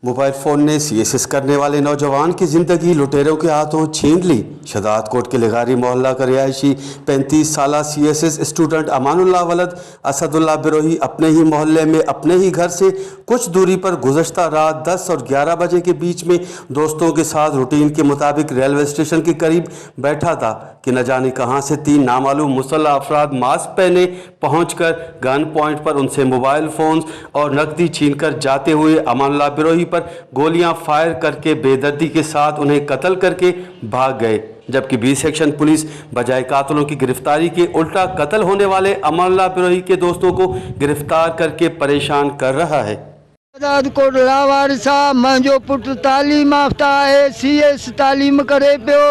Mobile phone ने CSS करने वाले नौजवान की जिंदगी लुटेरों के हाथों छीन ली। शहदादकोट के लिगारी मोहल्ला का रिहायशी 35 साल सीएसएस स्टूडेंट अमानुल्लाह वलद असदुल्लाह बिरोही अपने ही मोहल्ले में अपने ही घर से कुछ दूरी पर गुज़श्ता रात 10 और 11 बजे के बीच में दोस्तों के साथ रूटीन के मुताबिक रेलवे स्टेशन के करीब बैठा था कि न जाने कहां से 3 नामालूम मुसल्ह अफराद मास्क पहने पहुंचकर गन पॉइंट पर उनसे मोबाइल फोन्स और नकदी छीनकर जाते हुए अमानुल्लाह बिरोही पर गोलियां फायर करके बेदर्दी के साथ उन्हें कत्ल करके भाग गए। जबकि बी सेक्शन पुलिस बजाय कातिलों की गिरफ्तारी के उल्टा कत्ल होने वाले अमानुल्लाह बिरोही के दोस्तों को गिरफ्तार करके परेशान कर रहा है। शहदादकोट लावारिस आ, मुंहिंजो पुट तालीम याफ़्ता आहे, सी एस तालीम करे पियो,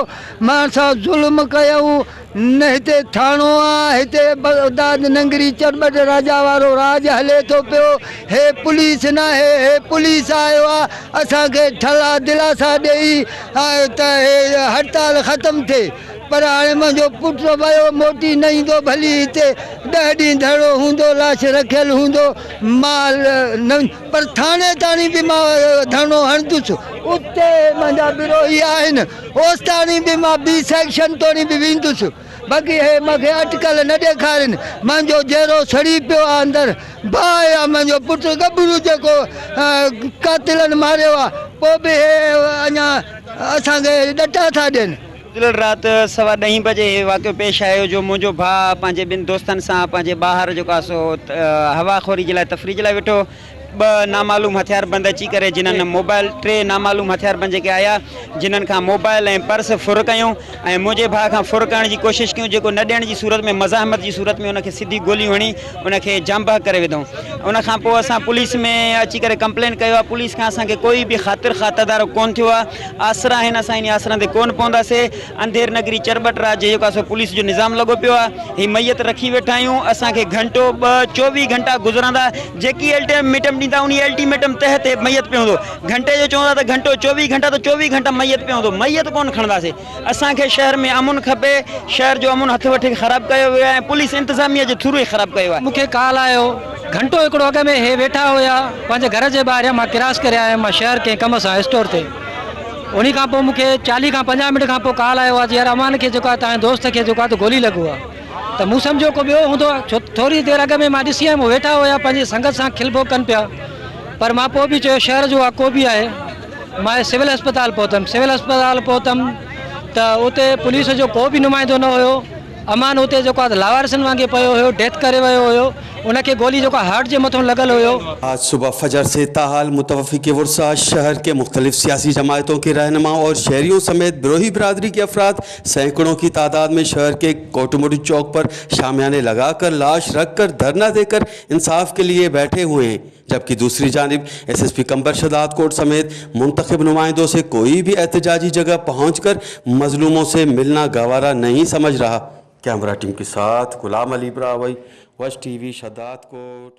मां सां ज़ुल्म कयऊं। न हिते थाणो आहे, हिते बगदाद नंगरी चरबट राजा वारो राज हले थो पियो। हे पुलिस न आहे, हे पुलिस आयो आहे असांखे ठला दिलासा ॾेई त हे हड़ताल ख़तम थिए, पर हाणे मुंहिंजो पुट वियो, मोटी न ईंदो, भली हिते 10 ॾींहं धड़ो हूंदो, लाश रखियल हूंदो, मां न पर थाणे ताणी बि मां धरणो हणंदुसि। उते मुंहिंजा बिरोही आहिनि, ओसि ताणी बि मां बी सेक्शन ताणी बि वेंदुसि। बाक़ी हे मूंखे अटकल न ॾेखारनि। मुंहिंजो जेरो सड़ी पियो आहे, अंदरि बाहि आहे, मुंहिंजो पुटु ॻबरू जेको कातिलनि मारियो आहे, पोइ बि हे अञा असांखे ॾटा था ॾियनि। गुज़िरियल राति 10:15 बजे हे वाक़ियो पेश आयो जो मुंहिंजो भाउ पंहिंजे ॿिनि दोस्तनि सां पंहिंजे ॿाहिरि जेको आहे सो हवाखोरी जे लाइ तफ़री जे लाइ वेठो। 2 नामालूम हथियार बंद अची करे जिन्हनि मोबाइल 3 नामालूम हथियार बंद जेके आया जिन्हनि खां मोबाइल ऐं पर्स फुर कयूं ऐं मुंहिंजे भाउ खां फुर करण जी कोशिशि कयूं, जेको न ॾियण जी सूरत में मज़ाहमत जी सूरत में उनखे सिधी गोली हणी उनखे जाम बहक करे विधऊं। उन खां पोइ असां पुलिस में अची करे कंप्लेन कयो आहे। पुलिस खां असांखे कोई बि ख़ातिर ख़्वाह तदारुक कोन थियो आहे। आसरा आहिनि, असां इन आसरा ते कोन पवंदासीं। अंधेर नगरी चरबट राज जेको आहे सो पुलिस जो निज़ाम लॻो पियो आहे। हीअ मैयत रखी वेठा आहियूं, असांखे घंटो 2 24 घंटा गुज़रंदा, जेकी अल्टीमेटम ॾींदा उन अल्टीमेटम तहत मैयत पियो हूंदो। घंटे जो चवंदा त घंटो 24 घंटा त 24 घंटा मैयत पियो हूंदो, मैयत कोन खणंदासीं। असांखे शहर में अमुन खपे, शहर जो अमुन हथ वठी ख़राबु कयो वियो आहे ऐं पुलिस इंतिज़ामिया जे थ्रू ई ख़राबु कयो आहे। मूंखे कॉल आयो, घंटो हिकिड़ो अॻु में हे वेठा हुया पंहिंजे घर जे ॿाहिरियां, मां क्रॉस करे आयुमि मां शहर कंहिं कम सां स्टोर ते। उन खां पोइ मूंखे 40 खां 50 मिंट खां पोइ कॉल आयो आहे यार अमान खे जेको आहे तव्हांजे दोस्त खे जेको आहे त गोली लॻो आहे। त मूं सम्झो को ॿियो हूंदो, छो थोरी देरि अॻु में मां ॾिसी आयुमि वेठा हुया पंहिंजी संगत सां खिलबो कनि पिया, पर मां पोइ बि चयो शहर जो आहे को बि आहे। मां सिविल अस्पताल पहुतमि, सिविल अस्पताल पहुतमि त उते पुलिस जो को बि नुमाइंदो न हुयो। अमान उते जेको आहे लावारिसनि वांगुरु पियो हुयो, डेथ करे वियो हुयो, उनखे गोली जेको हार्ट जे मथां लॻल हुयो। आज सुबह फजर से ताहाल मुतवफ़ी के वुरसा शहर के मुख्तलिफ सियासी जमायतों के रहनुमा और शहरियों समेत बिरोही बरादरी के अफराद सैकड़ों की तादाद में शहर के कोटमोटी चौक पर शामियाने लगाकर लाश रख कर धरना देकर इंसाफ के लिए बैठे हुए हैं। जबकि दूसरी जानिब एसएसपी कंबर शहदादकोट समेत मुंतखब नुमाइंदों से कोई भी एहतजाजी जगह पहुँच कर मजलूमों से मिलना गवारा नहीं समझ रहा। कैमरा टीम के साथ गुलाम अली ब्रावई, वश टीवी, शहदादकोट।